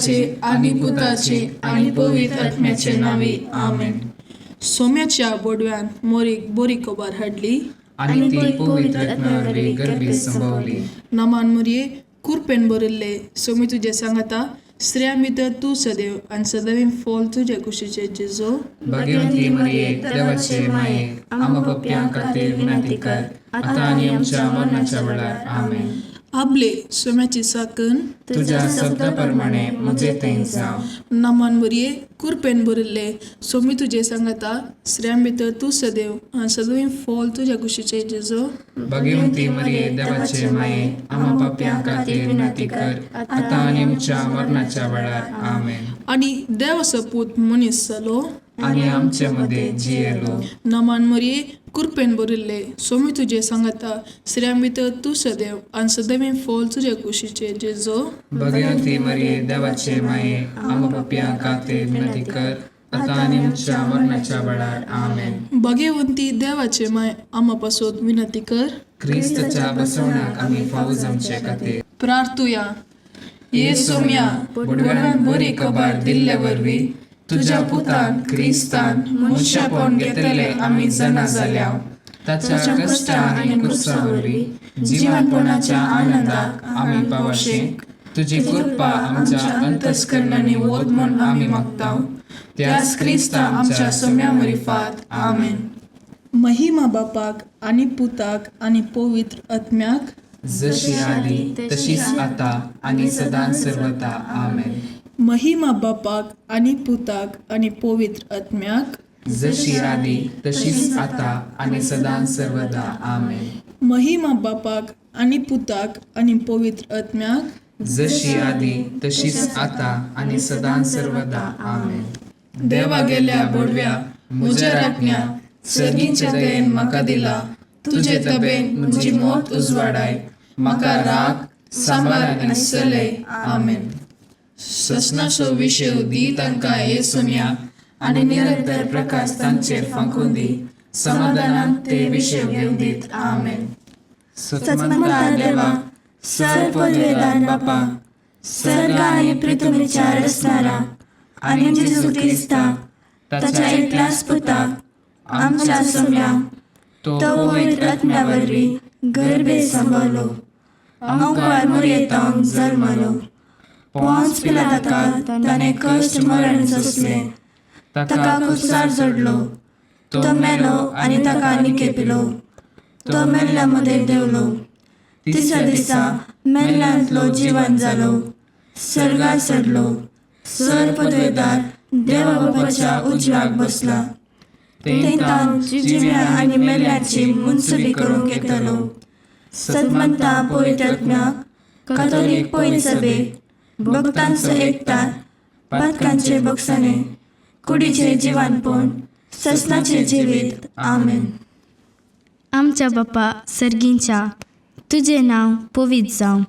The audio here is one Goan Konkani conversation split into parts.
बापाचे आनी पुताचे आनी पवित्र आत्म्याचे नांवी, आमेन. सोम्याच्या बोडव्यान मोरीक बरी खबर हाडली आनी ती पवित्र आत्म्या वरवीं गर्भीत संभवली. नमान मुरये, कुरपेन भरिल्ले, सोमी तुजें सांगाता, स्त्रियां भितर तूं सदैव आनी सदैव फॉल तुजे कुशीचे जेजो. भाग्यवंती मरिये, देवाचे माये, आम्हा पापयां खातीर विनंती कर, आतां आनी आमच्या मरणाच्या वेळार. आमेन. आबले सोम्याची साकन तुज्या शब्दा प्रमाणे म्हजे थंय जावं. नमान मुरये, कुरपेन भरिल्ले, सोमी तुजें सांगाता, स्त्रियां भितर तूं सदैव आनी सदैव फॉल तुज्या कुशीचे जेजो. भाग्यवंती मरिये, देवाचे माये, आम्हा पापयां खातीर विनंती कर, आतां आनी आमच्या मरणाच्या वेळार. आमेन. आनी देवाचो पूत मनीस जालो आनी आमचे मदें जियेलो. नमान मरिये, कुरपेन भरिल्ले, सोमी तुजें सांगाता, स्त्रियां भितर तूं सदैव आनी सदैव फॉल तुज्या कुशीचे जेजो. भाग्यवंती मरिये, देवाचे माये, आम्हा पापयां खातीर विनंती कर, आतां आनी आमच्या मरणाच्या वेळार. आमेन. भाग्यवंती देवाचे माय, आमा पासत विनंती कर क्रिस्ताच्या बसवण्याक आमी फावो जावचे खातीर. प्रार्थुया. ये सोम्या, बोडव्यान बरी खबर दिल्ले वरवीं तुज्या पुतान क्रिस्तान मनशापण घेतले आमी जाणा जाल्या. ताच्या कश्टा आनी कुर्सा वरवीं जिवनपणाच्या आनंदाक आमी पावशे तुजी कृपा आमच्या अंतस्करणांनी वत म्हूण आमी मागता, त्याच क्रिस्ता आमच्या सोम्या मरिफात. आमेन. महिमा बापाक आनी पुताक आनी पवित्र आत्म्याक, जशी आदी तशीच आता आनी सदां सर्वता. आमेन. महिमा बापाक आनी पुताक आनी पवित्र आत्म्याक, जशी आदी तशीच आता आनी सदां सर्वदा. आमेन. महिमा बापाक आनी पुताक आनी पवित्र आत्म्याक, जशी आदी तशीच आता आनी सदां सर्वदा. आमेन. देवा गेल्या बोडव्या, म्हज्या राखण्या, सर्गीच्या दयेन म्हाका दिला तुजे तबेन म्हजी मोत उजवाडाय, म्हाका राग सांबार आनी चलय. आमेन. ससनाचो विशय दी तांकां हे सोम्या आनी निरंतर प्रकाश तांचेर फांकून दी, समाधानान ते विशय घेवन दीत. आमेन. सतमंता देवा, सर पदवेदार बापा, सर्ग आनी पृथ्वीच्या रचणारा आनी जेजू क्रिस्ता ताच्या एकल्याच पुता आमच्या सोम्या, तो तो पवित्र आत्म्या वरवीं गर्भे संभवलो, अंकुर मुरयेतावन जल्मलो, पोंच पिलाताका ताणें कश्ट मरण सोंसलें, ताका कुसार जोडलो, तो मेलो आनी ताका निकेपिलो, तो मेल्ल्या मदें देंवलो, तिसऱ्या दिसा मेल्ल्यांतलो जिवन जालो, सर्गार चडलो, सर पदवेदार देवा बापाच्या उजव्याक बसला, थंय जिव्या आनी मेल्ल्याची मुनसुबी करूंक येतलो. सतमंता पवित्र आत्म्याक, कातोलीक पवित्र सभेक, भक्तांचो एकतार, पातकांचे बक्षाणे, कुडीचे जिवानपण, ससनाचे जिवीत. आमेन. आमच्या बापा सर्गींच्या, तुजें नांव पवित्र जावं,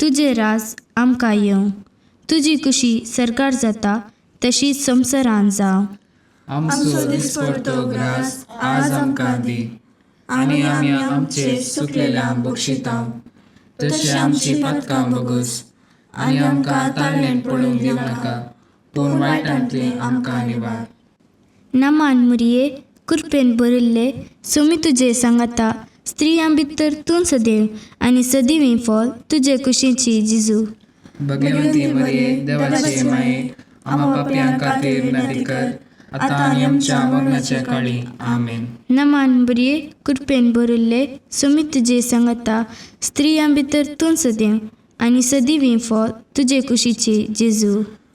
तुजें राज आमकां येवं, तुजी कुशी सरकार जाता तशी संवसारान जावं. आमचो दिसपडतो ग्रास आज आमकां दी, आनी आमी आमचे सुकलेल्या बक्षितांव तशें आमची पातकां बगस, आनी आमकां ताळणेन पडूंक दिवं नाका, पूण वायटांतलें आमकां निवार. नमान मुरये, कुरपेन भरिल्ले, सोमी तुजे सांगाता, स्त्रियां भितर तूं सदैव आनी सदैव फॉल तुजे कुशीची जिजू. भगवंती मरिये, देवाचे माये, आम्हा पापयां खातीर विनंती कर, आतां आनी आमच्या मरणाच्या काळी. आमेन. नमान बरये, कृपेन भरिल्ले, सोमी तुजे सांगाता, स्त्रियां भितर तूं सदैव आनी सदैव फॉल तुजे कुशीची जेजू.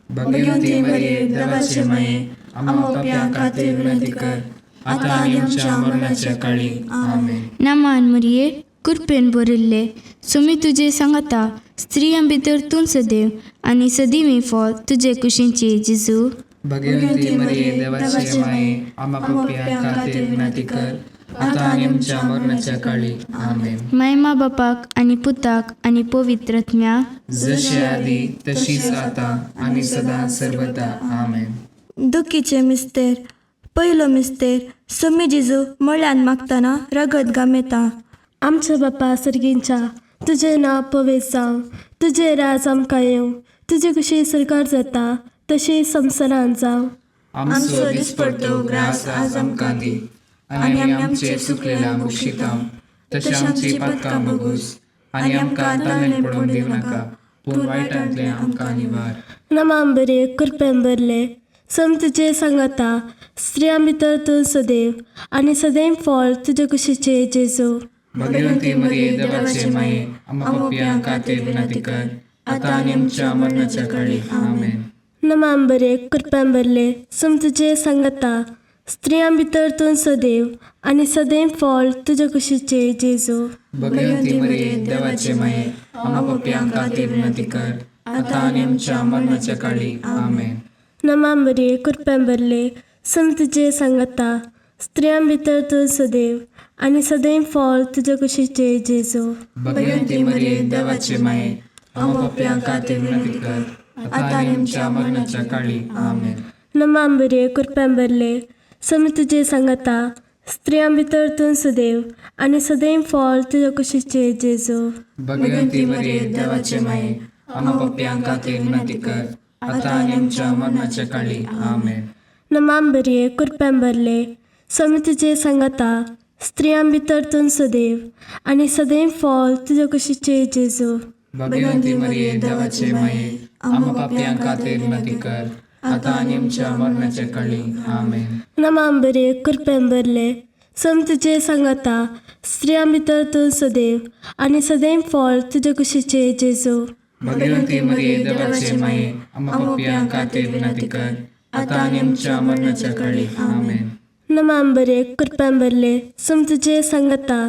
भगवंती मरिये, देवाचे माये, आम्हा पापयां खातीर विनंती कर, आतां आनी आमच्या मरणाच्या काळी. आमेन. नमान मरिये, कृपेन भरिल्ले, सोमी तुजे सांगाता, स्त्रियां भितर तूं सदैव आनी सदैव फॉल तुजे कुशीची जेजू. भगवंती मरिये, देवाचे माये, आम्हा पापयां खातीर विनंती कर, आतां आनी आमच्या मरणाच्या काळी. आमेन. मायमा बापाक आनी पुताक आनी पवित्र आत्म्याक, जशी आदी तशीच आतां आनी सदां सर्वदा. आमेन. दुखीचे मिस्तेर. पयलो मिस्तेर. सोमी जेजू मळ्यान मागतना रगत गामेता. आमच्या बापा सर्गींच्या, तुजें नांव पवित्र जावं, तुजें राज आमकां येवं, तुजे कशी सरकार जाता तशी संवसारांत जावं. आमचो दिसपडतो ग्रास आज आमकां दी आनी आमी आमचे चुकलेल्या बक्षितांव तशें आमची पातकां बगूस आनी आमकां ताणें पडून दिवं नाका पूण वायटांतलें आमकां निवार. नमाम बरे कृपेन भरले, सम तुजे सांगाता, स्त्रियां भितर तूं सदैव आनी सदैव फळ तुजे कुशीचे जेजू. भगवंती मरिये देवाचे माये, आम्हा पापयां खातीर विनंती कर आतां आनी आमच्या मरणाच्या काळी. आमेन. नमाम बरे कृपेन भरले, सम तुजे सांगाता, स्त्रियां भितर तूं सदैव आनी सदैव फळ तुजे कुशीचे जेजू. भगवंती मरिये देवाचे माये, आम्हा पापयां खातीर विनंती कर आतां आनी आमच्या मरणाच्या काळी. आमेन. नमाम बरे कृपेन भरले, सम तुजे सांगाता, स्त्रियां भितर तूं सदैव आनी सदैव फळ तुजे कुशीचे जेजू. भगवंती मरिये देवाचे माये, आम्हा पापयां खातीर विनंती कर आतां आनी आमच्या मरणाच्या काळी. आमेन. नमाम बरे कृपेन भरले, सम तुजे सांगाता, स्त्रियां भितर तूं सदैव आनी सदैव फळ तुजे कुशीचे जेजू. भगवंती मरिये देवाचे माये, आम्हा पापयां खातीर विनंती कर आतां आनी आमच्या मरणाच्या काळी. आमेन. नमाम बरे कृपेन भरले, सम तुजे सांगाता, स्त्रियां भितर तूं सदैव आनी सदैव फळ तुजे कुशीचे जेजू. भगवंती मरिये देवाचे माये, आम्हा पापयां खातीर विनंती कर आतां आनी आमच्या मरणाच्या काळी. आमेन. नमाम बरे कृपेन भरले, सम तुजे सांगाता, स्त्रियां भितर तूं सदैव आनी सदैव फळ तुजे कुशीचे जेजू. भगवंती मरिये देवाचे माये, आम्हा पापयां खातीर विनंती कर आतां आनी आमच्या मरणाच्या काळी. आमेन. नमाम बरे कृपेन भरले, सम तुजे सांगाता,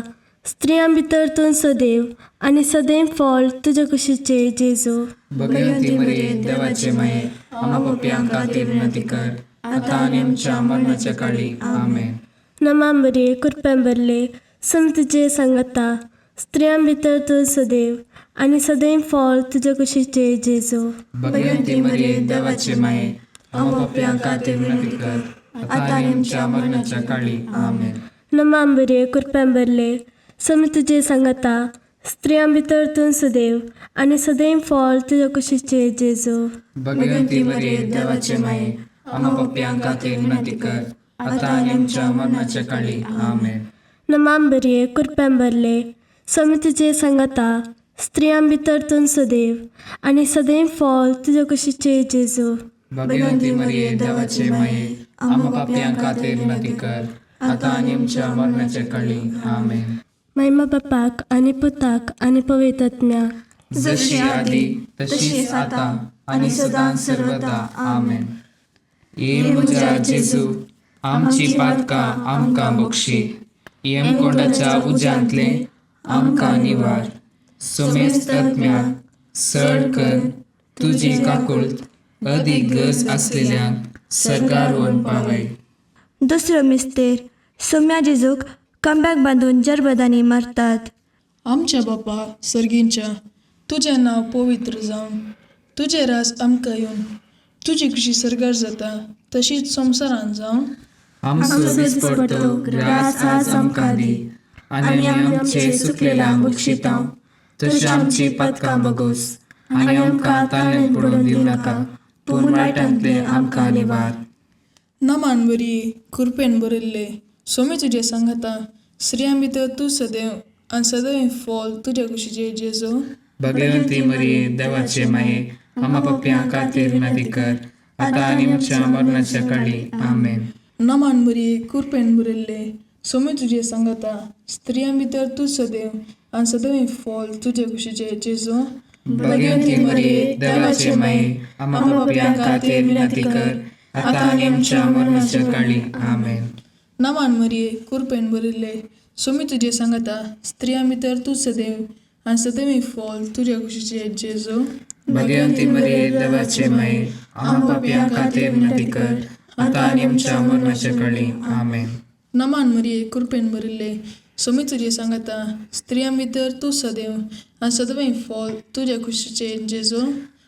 स्त्रियां भितर तूं सदैव आनी सदैव फळ तुजे कुशीचे जेजू. भगवंती मरिये देवाचे माये, आम्हा पापयां खातीर विनंती कर आतां आनी आमच्या मरणाच्या काळी. आमेन. नमाम बरे कृपेन भरले, सम तुजे सांगाता, स्त्रियां भितर तूं सदैव आनी सदैव फळ तुजे कुशीचे जेजू. भगवंती मरिये देवाचे माये, आम्हा पापयां खातीर विनंती कर आतां आनी आमच्या मरणाच्या काळी. आमेन. नमाम बरे कृपेन भरले, सम तुजे सांगाता, स्त्रियां भितर तूं सदैव आनी सदैव फळ तुजे कुशीचे जेजू. भगवंती मरिये देवाचे माये, आम्हा पापयां खातीर विनंती कर आतां आनी आमच्या मरणाच्या काळी. आमेन. नमाम बरे कृपेन भरले, सम तुजे सांगाता, स्त्रियां भितर तूं सदैव आनी सदैव फळ तुजे कुशीचे जेजू. भगवंती मरिये देवाचे माये, आम्हा पापयां खातीर विनंती कर आतां आनी आमच्या मरणाच्या काळी. आमेन. महिमा बापाक आनी पुताक आनी पवित्र आत्म्याक, जशी आदी तशीच आतां आनी सदां सर्वदा. आमेन. ये म्हज्या जेजू, आमची पातकां आमकां बक्षी, यमकोंडाच्या उज्यांतलें आमकां निवार, सोमेस्त आत्म्याक सड कर तुजी काकुळट अदीक गरज आसलेल्यांक सर्गार व्हरून पावय. दुसरो मिस्तेर सोम्या जेजूक कमब्याक बांदून जरबदांनी मारतात. आमच्या बापा सर्गींच्या, तुजें नांव पवित्र जावं, तुजें राज आमकां येवन, तुजी खुशी सर्गार जाता तशीच संवसारांत जावं. आमचो दिसपडतो ग्रास आज आमकां दी आनी आमी आमचे चुकलेल्यांक बक्षितांव तशें आमची पातकां बगोस आनी आमकां ताणें पडून दिवं नाका पूण वायटांतलें आमकां निवार. नमान बरी कृपेन भरिल्ले, सोमी तुजें सांगाता, स्त्रियां भितर तूं सदैव आनी सदैव फळ तुज्या कुशीचे जेजू. भगवंती मरिये देवाचे माये, आम्हा पापयां खातीर विनंती कर आतां आनी आमच्या मरणाच्या काळी. आमेन. नमान बरी कृपेन भरिल्ले, सोमी तुजें सांगाता, स्त्रियां भितर तूं सदैव आनी सदैव फळ तुजे कुशीचे जेजू. भगवंती मरिये देवाचे माये, आम्हा पापयां खातीर विनंती कर आतां आनी आमच्या मरणाच्या काळी. आमेन. नमान मरिये कृपेन भरिल्ले, सोमी तुजें सांगाता, स्त्रियां भितर तूं सदैव आनी सदैव फळ तुज्या कुशीचे जेजू. भगवंती मरिये देवाचे माये, आम्हा पापयां खातीर विनंती कर आतां आनी आमच्या मरणाच्या काळी. आमेन. नमान मरिये कृपेन भरिल्ले, सोमी तुजें सांगाता, स्त्रियां भितर तूं सदैव आनी सदैव फळ तुज्या कुशीचे जेजू.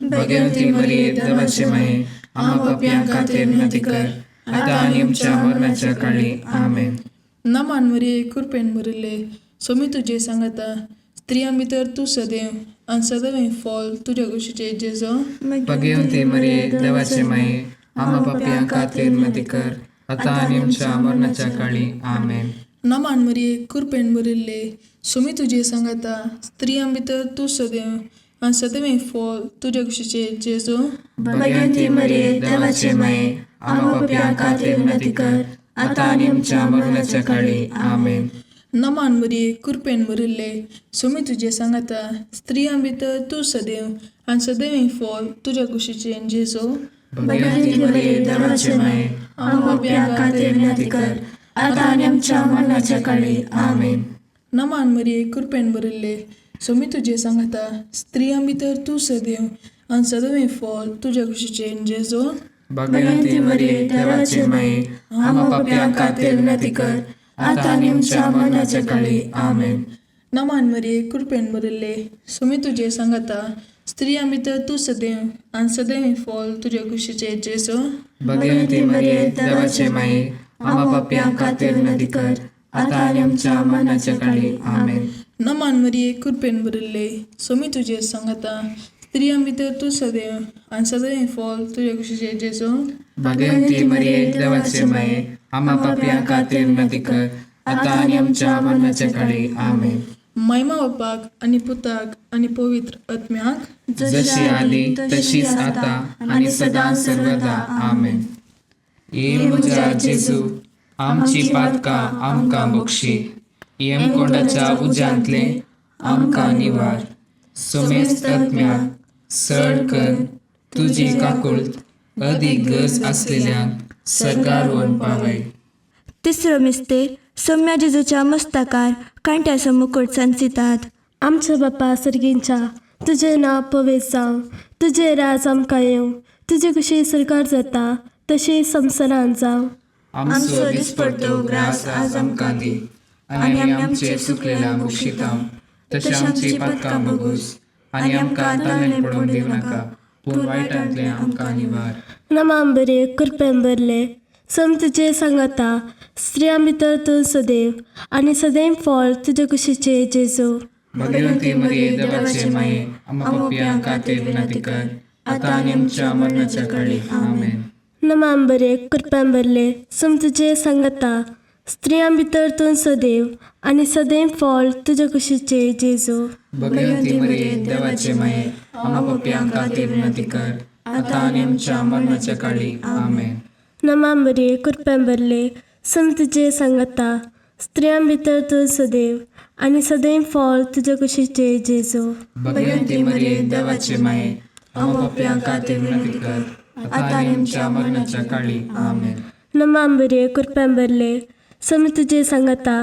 भगवंती मरिये देवाचे माये, आम्हा पापयां खातीर विनंती कर आतां आनी आमच्या मरणाच्या काळी. आमेन. नमान मरिये कृपेन भरिल्ले, सोमी तुजें सांगाता, स्त्रियां भितर तूं सदैव आनी सदैव फॉल तुज्या कुशीचे जेजो. भगवती मरिये, देवाचे माये, आम्हा पापयां खातीर विनंती कर, आतां आनी आमच्या मरणाच्या काळी. आमेन. नमान मरिये, कृपेन भरिल्ले, सुमी तुजे सांगाता, स्त्रियां भितर तूं सदैव आनी सदैव फॉल तुज्या कुशीचे जेजो. भगवती मरिये, देवाचे माये, आम्हा पापयां खातीर विनंती कर, आतां आनी आमच्या मरणाच्या काळी. आमेन. नमान मरिये, कृपेन भरिल्ले, सुमी तुजे सांगाता, स्त्रियां भितर तूं सदैव आनी सदैव फॉल तुज्या कुशीचे जेजो. भगवती मरिये, देवाचे माये, आम्हा पापयां खातीर विनंती कर, आतां आनी आमच्या मरणाच्या काळी. आमेन. नमान मरिये, कृपेन भरिल्ले, सुमी तुजे सांगाता, स्त्रियां भितर तूं सदैव आनी सदैव फॉल तुज्या कुशीचे जेजो. भगवती मरिये, देवाचे माये, आम्हा पापयां खातीर विनंती कर, आतां आनी आमच्या मरणाच्या काळी. आमेन. नमान मरिये, कृपेन भरिल्ले, सुमी तुजे सांगाता, स्त्रियां भितर तूं सदैव आनी सदैव फॉल तुज्या कुशीचे जेजो. भगवती मरिये, देवाचे माये, आम्हा पापयां खातीर विनंती कर, आतां आनी आमच्या मरणाच्या काळी. आमेन. नमान मरिये, कृपेन भरिल्ले, सुमी तुजे सांगाता, स्त्रियां भितर तूं सदैव आनी सदैव फॉल तुज्या कुशीचे जेजो. भगवती मरिये, देवाचे माये, आम्हा पापयां खातीर विनंती कर, आतां आनी आमच्या मरणाच्या काळी. आमेन. महिमा बापाक आनी पुताक आनी पवित्र आत्म्याक, जशी आदी तशीच आता आनी सदां सर्वदा. आमेन. ये म्हज्या जेजू, आमची पातकां आमकां बक्षी, यमकोंडाच्या उज्यांतले आमकां निवार, समेस्त आत्म्याक सड कर तुजी काकुळट अदीक गरज आसलेल्यांक सर्गार व्हरून पावय. तिसरो मिस्तेर सोम्या जेजूच्या मस्तकार कांट्याचो मुकुट सांचितात. आमच्या बापा सर्गींच्या, तुजें नांव पवित्र जावं, तुजें राज आमकां येवं, तुजी कशी सरकार जाता तशी संवसारांत जावं. आमचो दिसपडतो ग्रास आज आमकां दी, आनी आमी आमचे चुकलेल्या बक्षिता तशें आमची पातकां बगूस, आनी आमकां ताणें पडोवंक दिवं नाका, पूण वायटांतलें आमकां निवार. नमाम बरे, कृपेन भरले, सम तुजे सांगाता, स्त्रियां भितर तूं सदैव आनी सदैव फळ तुजे कुशीचे जेजू. भगवती मरिये, देवाचे माये, आम्हा पापयां खातीर विनंती कर, आतां आनी आमच्या मरणाच्या काळी. आमेन. नमाम बरे, कृपेन भरले, सम तुजे सांगाता, स्त्रियां भितर तूं सदैव आनी सदैव फळ तुजे कुशीचे जेजू. भगवती मरिये, देवाचे माये, आम्हा पापयां खातीर विनंती कर, आतां आनी आमच्या मरणाच्या काळी. आमेन. नमाम बरे, कृपेन भरले, सम तुजे सांगाता, स्त्रियां भितर तूं सदैव आनी सदैव फळ तुजे कुशीचे जेजू. भगवती मरिये, देवाचे माये, आम्हा पापयां खातीर विनंती कर, आतां आनी आमच्या मरणाच्या काळी. आमेन. नमाम बरे, कृपेन भरले, सम तुजे सांगाता,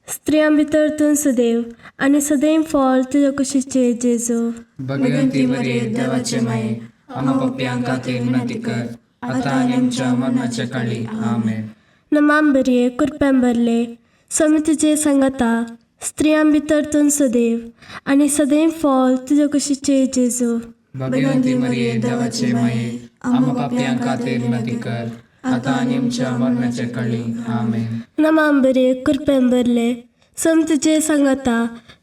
स्त्रियां भितर तूं सदैव आनी सदैव फळ तुजे कुशीचे जेजू. भगवती मरिये, देवाचे माये, आम्हा पापयां खातीर विनंती कर, आतां आनी आमच्या मरणाच्या काळी. आमेन. नमाम बरे, कृपेन भरले, सम तुजे सांगाता, स्त्रियां भितर तूं सदैव आनी सदैव फळ तुजे कुशीचे जेजू. भगवती मरिये, देवाचे माये, आम्हा पापयां खातीर विनंती कर, आतां आनी आमच्या मरणाच्या काळी. आमेन. नमाम बरे, कृपेन भरले, सम तुजे सांगाता,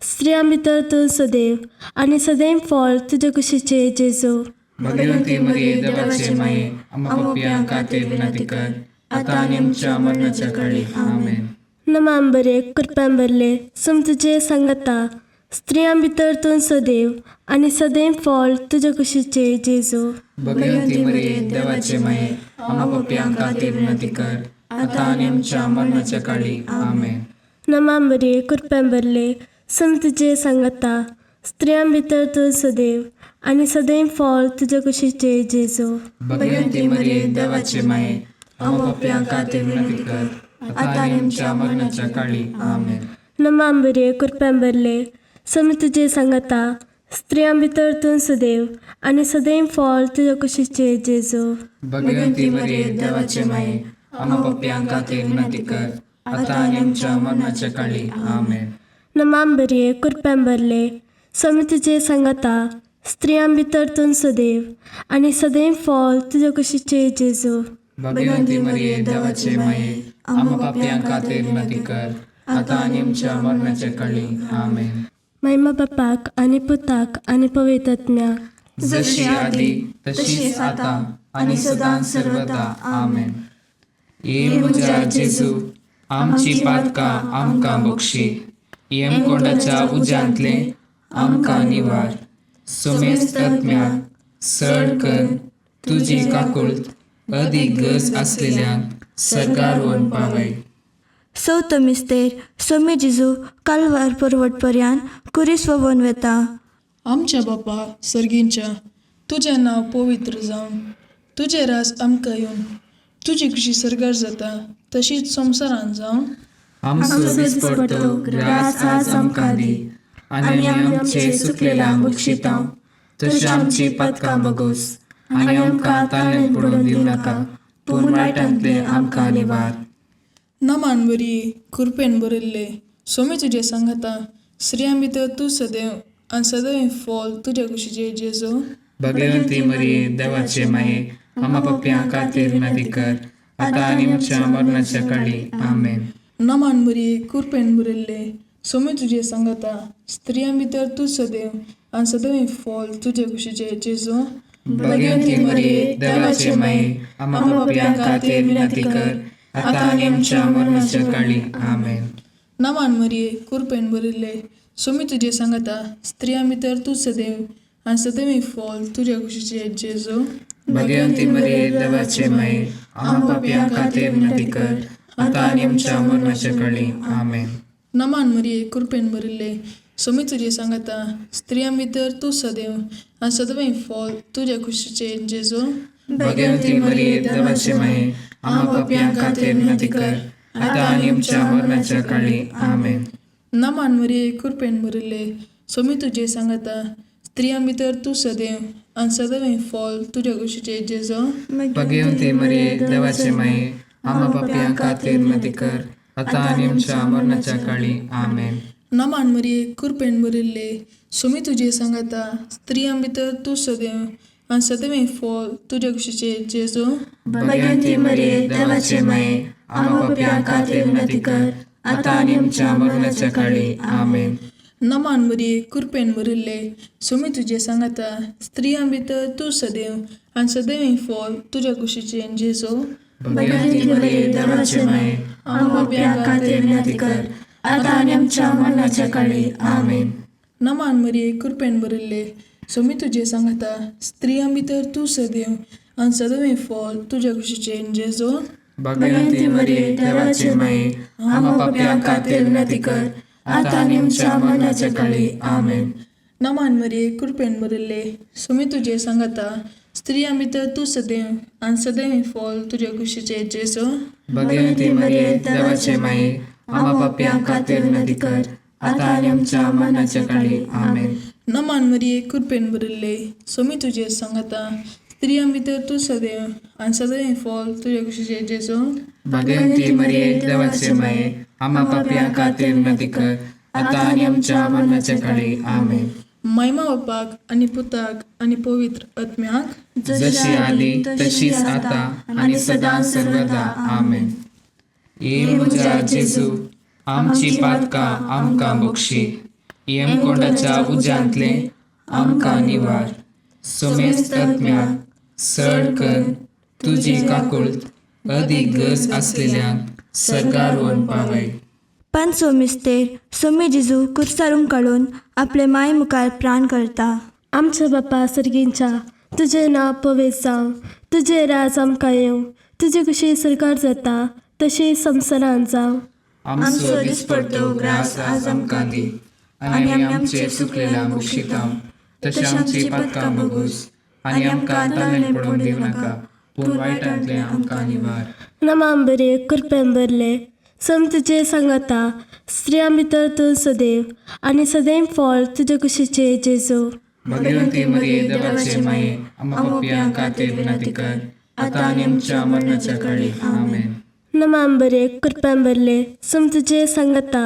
स्त्रियां भितर तूं सदैव आनी सदैव फळ तुजे कुशीचे जेजू. भगवती मरिये, देवाचे माये, आम्हा पापयां खातीर विनंती कर, आतां आनी आमच्या मरणाच्या काळी. आमेन. नमाम बरे, कृपेन भरले, सम तुजे सांगाता, स्त्रियां भितर तूं सदैव आनी सदैव फळ तुजे कुशीचे जेजू. भगवती मरिये, देवाचे माये, आम्हा पापयां खातीर विनंती कर, आतां आनी आमच्या मरणाच्या काळी. आमेन. नमाम बरे, कृपेन भरले, सम तुजे सांगाता, स्त्रियां भितर तूं सदैव आनी सदैव फळ तुजे कुशीचे जेजू. भगवती मरिये, देवाचे माये, आम्हा पापयां खातीर विनंती कर, आतां आनी आमच्या मरणाच्या काळी. आमेन. नमाम बरे, कृपेन भरले, सम तुजे सांगाता, स्त्रियां भितर तूं सदैव आनी सदैव फळ तुजे कुशीचे जेजू. भगवती मरिये, देवाचे माये, आम्हा पापयां खातीर विनंती कर, आतां आनी आमच्या मरणाच्या काळी. आमेन. नमाम बरे, कृपेन भरले, सम तुजे सांगाता, स्त्रियां भितर तूं सदैव आनी सदैव फळ तुजे कुशीचे जेजू. भगवती मरिये, देवाचे माये, आम्हा पापयां खातीर विनंती कर, आतां आनी आमच्या मरणाच्या काळी. आमेन. महिमा बापाक आनी पुताक आनी पवित्र आत्म्याक. जशी आदी तशीच आता आनी सदां सर्वदा. आमेन. ये म्हज्या जेजू, आमची पातकां आमकां बक्षी, यमकोंडाच्या उज्यांतले आमकां निवार, सुमेस्त आत्म्याक सड कर तुजी काकुळट अदीक गरज आसलेल्यांक सरकार वन पावय. चवथो मिस्तेर सोमी जेजू कालवार पर्वट पर्यान कुरीस ववन वेता. आमच्या बापा सर्गींच्या, तुजें नांव पवित्र जावं, तुजें राज आमकां येवन, तुजी खुशी सर्गार जाता तशीच संवसारान जावं. आमचो दिसपडतो ग्रास आज आमकां दी आनी आमी आमचे सुकलेल्या बक्षिता तशी आमची पातकां बगोस आनी आमकां ताळ्यान पडून दिवं नाका, पूण वायटांतले आमकां निवार. नमान बरी कृपेन भरिल्ले, सोमी तुजें सांगाता, स्त्रियां भितर तूं सदैव आनी सदैव फॉल तुज्या कुशीचे जेजू. भगवंती मरिये, देवाचे माये, आमा पप्प्यां खातीर विनंती कर, आतां आनी आमच्या मरणाच्या काळी. आमेन. नमान बरी कृपेन भरिल्ले, सोमी तुजें सांगाता, स्त्रियां भितर तूं सदैव आनी सदैव फॉल तुज्या कुशीचे जेजू. भगवंती मरिये, देवाचे माये, आमा पप्प्यां खातीर विनंती कर, आतां आनी आमच्या मरणाच्या काळी. आमेन. नमान मरिये कृपेन भरिल्ले, सोमी तुजें सांगाता, स्त्रियां भितर तूं सदैव आनी सदैव फॉल तुज्या कुशीचे जेजू. भगवंती मरिये, देवाचे माये, आमा पापयां खातीर विनंती कर, आतां आनी आमच्या मरणाच्या काळी. आमेन. नमान मरिये कृपेन भरिल्ले, सोमी तुजें सांगाता, स्त्रियां भितर तूं सदैव आनी सदैव फॉल तुज्या कुशीचे जेजू. भगवंती मरिये, देवाचे माये, आमा पापयां खातीर विनंती कर, आतां आनी आमच्या मरणाच्या काळी. आमेन. नमान मरिये कृपेन भरिल्ले, सोमी तुजें सांगाता, स्त्रियां भितर तूं सदैव आनी सदैव फॉल तुज्या कुशीचे जेजू. भगवंती मरिये, देवाचे माये, आमा पापयां खातीर विनंती कर, आतां आनी आमच्या मरणाच्या काळी. आमेन. नमान मरिये कृपेन भरिल्ले, सोमी तुजें सांगाता, स्त्रियां भितर तूं सदैव आनी सदैव फॉल तुज्या कुशीचे जेजू. भगवंती मरिये, देवाचे माये, आमा पापयां खातीर विनंती कर, आतां आनी आमच्या मरणाच्या काळी. आमेन. नमान मरिये कृपेन भरिल्ले, सोमी तुजें सांगाता, स्त्रियां भितर तूं सदैव आनी सदैव फॉल तुज्या कुशीचे जेजू. भगवंती मरिये, देवाचे माये, आमा पापयां खातीर विनंती कर, आतां आनी आमच्या मरणाच्या काळी. आमेन. नमान मरिये कृपेन भरिल्ले, सोमी तुजें सांगाता, स्त्रियां भितर तूं सदैव आनी सदैव फॉल तुज्या कुशीचे जेजू. भगवंती मरिये, देवाचे माये, आमा पापयां खातीर विनंती कर, आतां आनी आमच्या मरणाच्या काळी. आमेन. नमान मरिये कृपेन भरिल्ले, सोमी तुजें सांगाता, स्त्रियां भितर तूं सदैव आनी सदैव फॉल तुज्या कुशीचे जेजू. भगवंती मरिये, देवाचे माये, आमा पापयां खातीर विनंती कर, आतां आनी आमच्या मरणाच्या काळी. आमेन. नमान मरिये कृपेन भरिल्ले, सोमी तुजें सांगाता, स्त्रियां भितर तूं सदैव आनी सदैव फॉल तुज्या कुशीचे जेजू. भगवंती मरिये, देवाचे माये, आमा पापयां खातीर विनंती कर, आतां आनी आमच्या मरणाच्या काळी. आमेन. महिमा बापाक आनी पुताक आनी पवित्र आत्म्याक, जशी आदी तशीच आता आनी सदां सर्वदा. आमेन. ये म्हज्या जेजू, आमची पातकां आमकां बक्षी, यमकोंडाच्या उज्यांतले आमकां निवार, सुमेस्त आत्म्याक सड कर तुजी काकुळट अदीक गरज आसलेल्यांक सर्गार व्हरून पावय. पांचवो मिस्तेर सोमी जेजू कुर्सारून काडून आपले माय मुखार प्राण करता. आमच्या बापा सर्गींच्या, तुजें नांव पवित्र जावं, तुजें राज आमकां येवं, तुजी खुशी सरकार जाता तशी संवसारांत जावं. आमचो दिसपडतो ग्रास आज आमकां दी आनी आमी आमचे सुकलेल्या बक्षिता तशें आमची पातकां बगूस आनी आमकां ताळें पडून दिवं नाका, पूण वायटांतलें आमकां निवार. नमाम बरे कृपेन भरले, सम तुजे सांगाता, स्त्रियां भितर तूं सदैव आनी सदैव फळ तुजे कुशीचे जेजू. भगवंती मरिये, देवाचे माये, आम्हा पापयां खातीर विनंती कर, आतां आनी आमच्या मरणाच्या काळी. आमेन. नमाम बरे कृपेन भरले, सम तुजे सांगाता,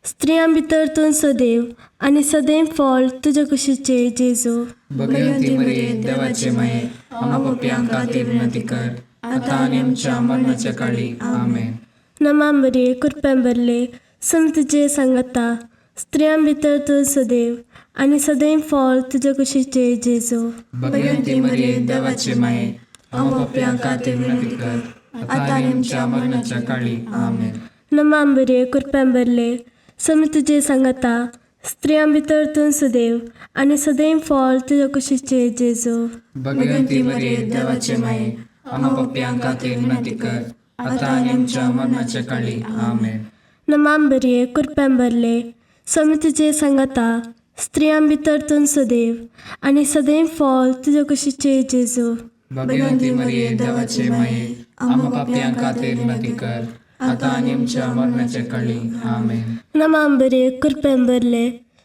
स्त्रियां भितर तूं सदैव आनी सदैव फळ तुजे कुशीचे जेजू. भगवंती मरिये, देवाचे माये, आम्हा पापयां खातीर विनंती कर, आतां आनी आमच्या मरणाच्या काळी. आमेन. नमाम बरे कृपेन भरले, सम तुजे सांगाता, स्त्रियां भितर तूं सदैव आनी सदैव फळ तुजे कुशीचे जेजू. भगवंती मरिये, देवाचे माये, आम्हा पाप्यां खातीर विनंती कर, आता आनी आमच्या मरणाच्या काळी. आमेन. नमा मरिये, कृपेन भरले, स्वामी तुजे सांगाता, स्त्रियां भितर तूं सदैव आनी सदैव फळ तुजे कुशीचे जेजू. भगवंती मरिये, देवाचे माये, आम्हा पाप्यां खातीर विनंती कर, आता आनी आमच्या मरणाच्या काळी. आमेन. नमा मरिये, कृपेन भरले, स्वामी तुजे सांगाता, स्त्रियां भितर तूं सदैव आनी सदैव फळ तुजे कुशीचे जेजू. भगवंती मरिये, देवाचे माये, आम्हा पाप्यां खातीर विनंती कर, आता आनी आमच्या मरणाच्या काळी. आमेन. नमा मरिये, कृपेन भरले,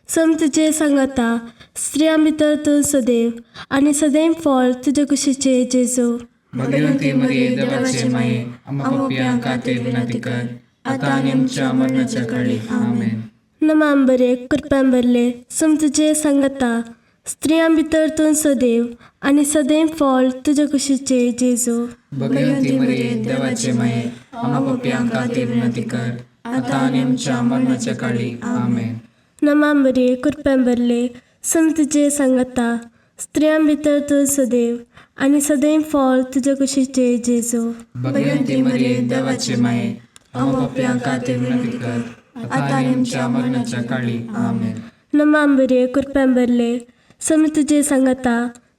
स्वामी तुजे सांगाता, स्त्रियां भितर तूं सदैव आनी सदैव फळ तुजे कुशीचे जेजू. भगवंती मरिये, देवाचे माये, आम्हा पाप्यां खातीर विनंती कर, आता आनी आमच्या मरणाच्या काळी. आमेन. नमा मरिये, कृपेन भरले, स्वामी तुजे सांगाता, स्त्रियां भितर तूं सदैव आनी सदैव फळ तुजे कुशीचे जेजू. भगवंती मरिये, देवाचे माये, आम्हा पाप्यां खातीर विनंती कर, आता आनी आमच्या मरणाच्या काळी. आमेन. नमा मरिये, कृपेन भरले, स्वामी तुजे सांगाता, स्त्रियां भितर तूं सदैव आनी सदैव फळ तुजे कुशीचे जेजू. भगवंती मरिये, देवाचे माये, आम्हा पाप्यां खातीर विनंती कर, आता आनी आमच्या मरणाच्या काळी. आमेन. नमा मरिये, कृपेन भरले, स्वामी तुजे सांगाता,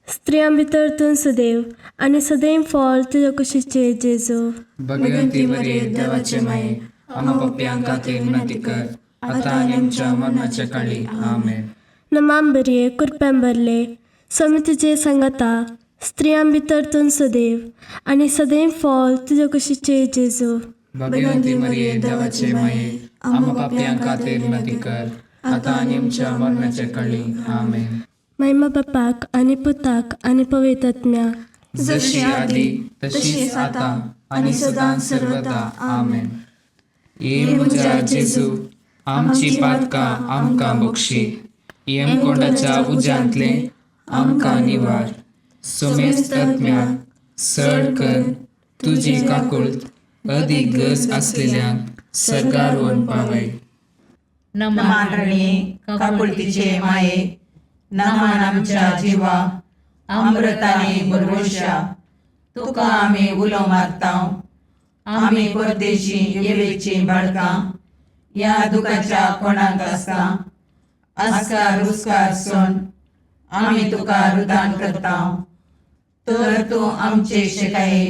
स्त्रियां भितर तूं सदैव आनी सदैव फळ तुजे कुशीचे जेजू. भगवंती मरिये, देवाचे माये, आम्हा पाप्यां खातीर विनंती कर, आता आनी आमच्या मरणाच्या काळी. आमेन. नमा मरिये, कृपेन भरले, स्वामी तुजे सांगाता, स्त्रियां भितर तूं सदैव आनी सदैव फळ तुजे कुशीचे जेजू. भगवंती मरिये, देवाचे माये, आम्हा पाप्यां खातीर विनंती कर, आता आनी आमच्या मरणाच्या काळी. आमेन. महिमा बापाक आनी पुताक आनी पवित्र आत्म्याक, जशी आदी तशीच आता आणि सदां सर्वदा. आमेन. ये म्हज्या जेजू, आमची पातकां आमकां बक्षी, येमकोंडाच्या उज्यांतले आमकां निवार, सोमेस्त आत्म्याक सड कर तुजी काकुळत अदीक गरज आसलेल्यांक सर्गार व्हरून पावय. नमान काकुळतीचे माये, नमान आमच्या जिवा अमृताने बरवशा, तुका आमी उलो मारता. आमी परदेशी येवेची बाळकां ह्या दुखाच्या कोणाक आसता आस्कार रुस्कार सोन आमी तुका रुदान करता. तर तूं आमचे शेकाये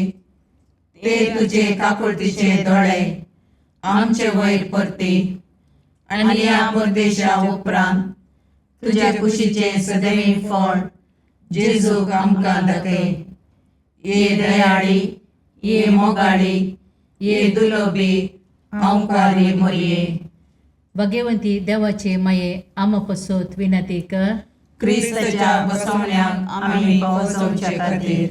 ते तुजे काकुळतीचे दोळे आमचे वयर परती आनी ह्या परदेशा उपरांत तुज्या कुशीचें सदैव फळ जेजूक आमकां दाखय. ये दयाळी, ये मोगाळी, ये दुलोबी आंवकारी मोरये, भगवंती देवाचे माये, आमा पसत विनंती कर. क्रिस्ताच्या बसवण्याक आमी पावसवचे खातीर.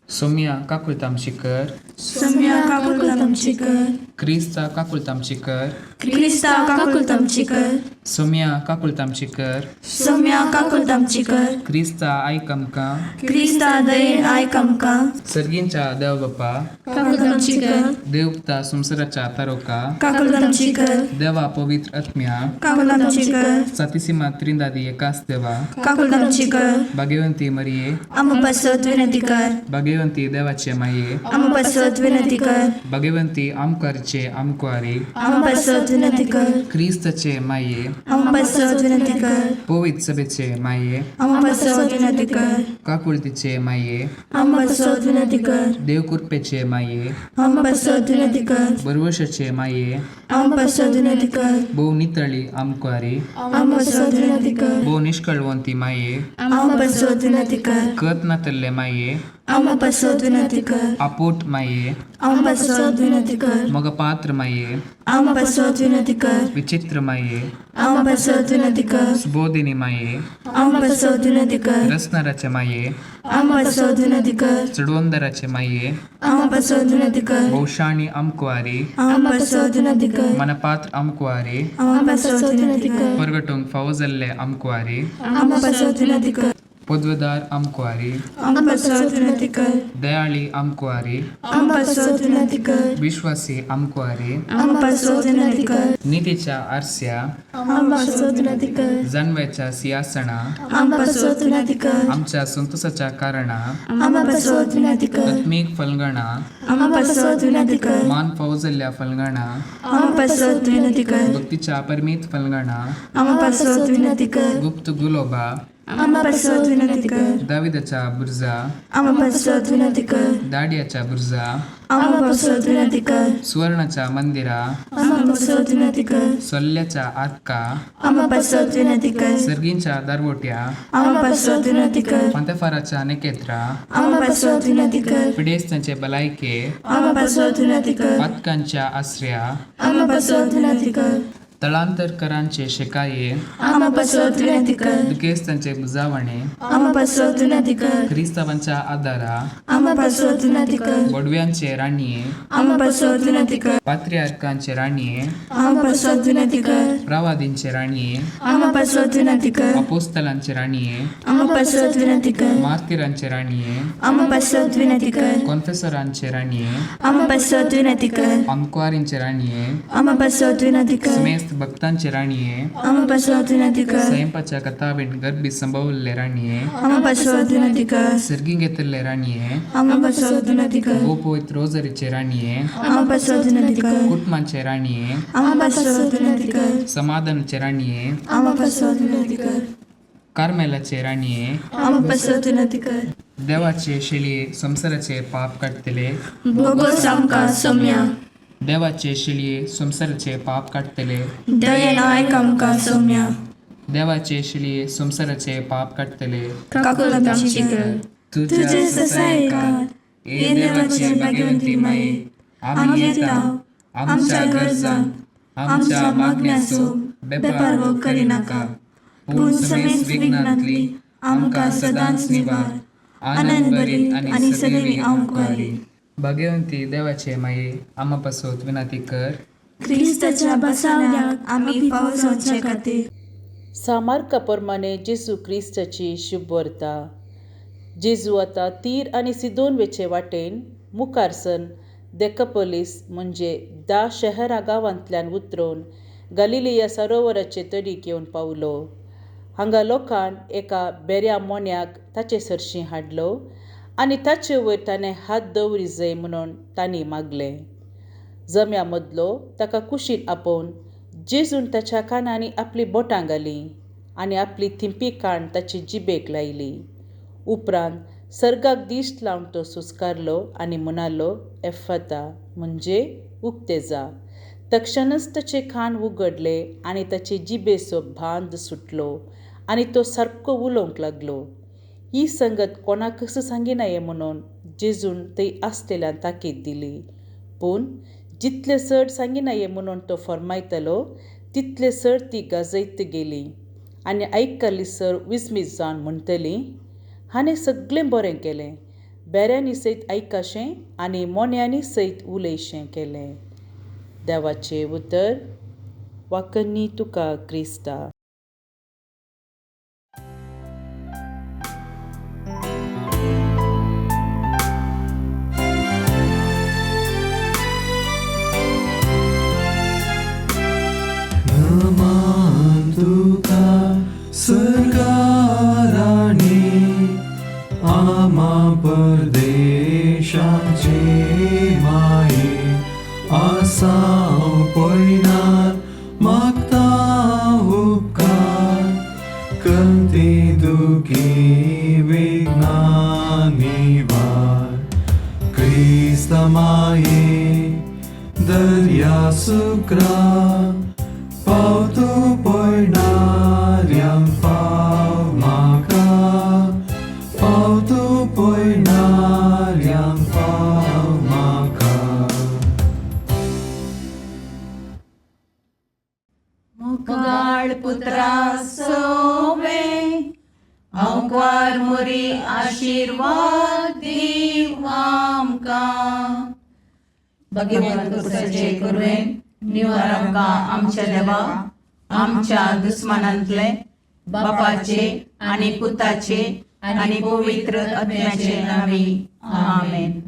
सोम्या काकुळत आमची कर. सोम्या काकुळत आमची कर. क्रिस्ता काकुळत आमची कर. क्रिस्ता काकुळत आमची कर. सोम्या काकुळत आमची कर. सोम्या काकुळत आमची कर. क्रिस्ता आयक आमकां. क्रिस्ता दयेन आयक आमकां. सर्गींच्या देव बापा, काकुळत आमची कर. देवता संवसाराच्या तारोका, काकुळत आमची कर. देवा पवित्र आत्म्या, काकुळत आमची कर. सातीसीमा त्रिंदादी एकाच देवा, काकुळत आमची कर. भाग्यवंती मरिये, आमा पासत विनंती कर. भाग्यवंती देवाचे माये, आमा पासत विनंती कर. भाग्यवंती आमकारचे आमकुवारी, आमा पासत विनंती कर. क्रिस्ताचे माये, आमा पासत विनंती कर. पवित्र सभेचे माये, आमा पासत विनंती कर. काकुळतीचे माये, आमा पासत विनंती कर. देवकृपेचे माये, आमा पासत विनंती कर. बरवशाचे माये, आमा पासत विनंती कर. भोव नितळी आमकुवारी, आमा पासत विनंती कर. भोव निष्कळवंती माये, आमा पासत विनंती कर. कत नातल्ले माये, आमा पासत विनंती कर. आपोट माये, आमा पासत विनंती कर. मगपात्र माये, आमा पासत विनंती कर. विचित्र माये, आमा पासत विनंती कर. सुबोधिनी माये, आमा पासत विनंती कर. रसनाराचे माये, आमा पासत विनंती कर. चडवंदराचे माये, आमा पासत विनंती कर. भोवशाणी आमकुवारी, आमा पासत विनंती कर. मनपात्र आमकुवारी, आमा पासत विनंती कर. परगटूंक फावो जाल्ले आमकुवारी, आमा पासत विनंती कर. पदवेदार आमकुवारी, आमकां पासत विनंती कर. दयाळी आमकुवारी, आमकां पासत विनंती कर. विश्वासी आमकुवारी, आमकां पासत विनंती कर. नितीच्या आरस्या, आमकां पासत विनंती कर. जानव्याच्या सिंहासना, आमकां पासत विनंती कर. आमच्या संतोषाच्या कारणा, आमकां पासत विनंती कर. आत्मीक फलगणा, आमकां पासत विनंती कर. मान फौजल्ल्या फलगणा, आमकां पासत विनंती कर. भक्तीच्या परमीत फलगणा, आमकां पासत विनंती कर. गुप्त गुलोबा, आमकां पासत विनंती कर. दाविदाच्या बुर्जा, आमकां पासत विनंती कर. दाडियाच्या बुर्जा, आमकां पासत विनंती कर. सुवर्णाच्या मंदिरा, आमकां पासत विनंती कर. सोल्ल्याच्या आतका, आमकां पासत विनंती कर. सर्गींच्या दारवोट्या, आमकां पासत विनंती कर. पंतेफाराच्या नेकेत्रा, आमकां पासत विनंती कर. पिडेस्तांचे बलायके, आमकां पासत विनंती कर. पातकांच्या आसऱ्या, आमकां पासत विनंती कर. तळांतरकरांचे शेकाये, आमकां पासत विनंती कर. दुखेस्तांचे बुजावणे, आमकां पासत विनंती कर. क्रिस्तावांच्या आदारा, आमकां पासत विनंती कर. बोडव्यांचे राणये, आमकां पासत विनंती कर. पात्रियार्कांचे राणये, आमकां पासत विनंती कर. प्रवादींचे राणये, आमकां पासत विनंती कर. अपोस्तलांचे राणये, आमकां पासत विनंती कर. मार्तिरांचे राणये, आमकां पासत विनंती कर. कॉन्फेसरांचे राणये, आमकां पासत विनंती कर. अंकवारींचे राणये, आमकां पासत विनंती कर. समेस्त भक्तांचे राणये, आमकां पासत विनंती कर. स्वयंपाच्या कथावीण गर्भी संभवल्ले राणये, आमकां पासत विनंती कर. सर्गी घेतिल्ले राणये, आमकां पासत विनंती कर. गोपवित रोजरीचे राणये, आमकां पासत विनंती कर. कुटुंबाचे राणये, आमकां पासत विनंती कर. समाधानाचे राणये, आमकां पासत विनंती कर. कार्मेलाचे राणये, आमकां पासत विनंती कर. देवाचे शेळये संवसाराचे पाप काडटले, बोगोस आमकां सोम्या. देवाचे शेळये संवसाराचे पाप काडटले, दयेन आयक आमकां सोम्या. देवाचे शेळये संवसाराचे पाप काडटले, काकुळट आमची कर. तुझे ससायकार ए देवाचे भाग्यवंती माये, आमी येता आमच्या गरजांक आमच्या मागण्याचो बेपारवो करिनाका, पूण समेस्त विघ्नांतली आमकां सदांच निवार, आनंद भरीत आनी सदैवी आमकुवारी. भाग्यवंती देवाचे माये, आमा पासत विनंती कर. क्रिस्ताच्या बसावण्याक आमी फाव जावचे खातीर. सामार्का प्रमाणे जेजू क्रिस्ताची शुभवर्ता. जेजू आतां तीर आनी सिदोन वेचे वाटेन मुखार सन देकापोलीस म्हणजे 10 शहरां गांवांतल्यान उतरून गलिलिया सरोवराचे तडीक येवन पावलो. हांगा लोकान एका बेऱ्या मोन्याक ताचे सरशीं हाडलो आनी ताचे वयर ताणें हात दवरी जाय म्हणून तांणी मागलें. जम्या मदलो ताका कुशीन आपोवन जेजून ताच्या कानांनी आपली बोटां घालीं आनी आपली थिंपी काण ताची जिबेक लायली. उपरांत सर्गाक दिश्ट लावन तो सुस्कारलो आनी म्हणालो, एफ्फता, म्हणजे उक्ते जा. तक्षणच ताचे कान उगडले आनी ताचे जिबेचो बांद सुटलो आनी तो सारको उलोवंक लागलो. ही संगत कोणाकच सांगिनाये म्हणून जेजून थंय आसलेल्यान ताकीद दिली. पूण जितले चड सांगिनाये म्हणून तो फर्मायतलो तितले चड ती गाजयत गेली आनी आयकल्ली सर विस्मीत जावन म्हणटली, हाणें सगळें बरें केलें, बेऱ्यांनी सयत आयकाशें आनी मोन्यांनी सयत उलयशें केलें. देवाचें उतर. वाकन्नी तुका क्रिस्ता. नमान तुका सर्गाराणी, आमा परदेशाचे माये, आसाव पयनार मागता उपकार, कंती दुखी विघ्ना निवार, क्रिस्त माये दर्या सुक्रा, पावतो पयणाऱ्यांक पाव म्हाका, पावतो पयणाऱ्यांक पाव म्हाका. मुगाळ पुत्रा सोवे अंकवार मुरी आशिर्वाद दीव आमकां. भगवंत कुसाचे कुरवेन निवार आमकां आमच्या देवा, आमच्या दुस्मानांतले बापाचे आनी पुताचे आनी पवित्र आत्म्याचे नांवी. आमेन.